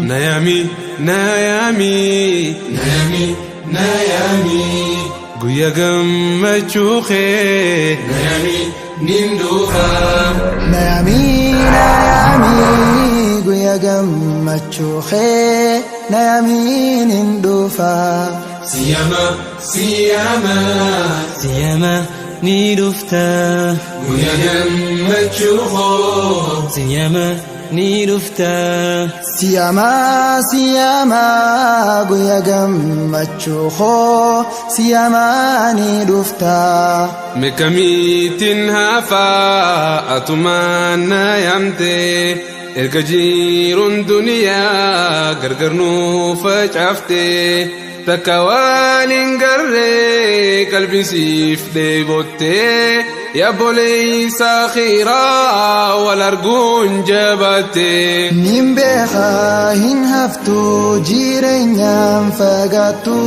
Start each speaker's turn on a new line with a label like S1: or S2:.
S1: Nayaami, Nayaami, Nayaami, Nayaami, guyyaa gammachuu kee, Nayaami, nin dhufa.
S2: Nayaami, Nayaami, guyyaa gammachuu kee, Nayaami, nin dhufa.
S1: Siyama, siyama,
S3: Siyama ni dhufta.
S1: Guyyaa gammachuu koo.
S3: Siyama ni dhufta.
S2: Siyamaa, siyamaa, guyyaa gammachuu koo, siyamaa ni dhufta.
S1: Meekamiitiin hafaa atumaan na yaamte, erga jiruun duniyaa gargar nuu facaafte, takka waan hin garree qalbiin siif dheebotte, yaabboleessa akhiraa wal arguun jabaate.
S2: Nin beekaa hin haftu jireenyaan fagaattu.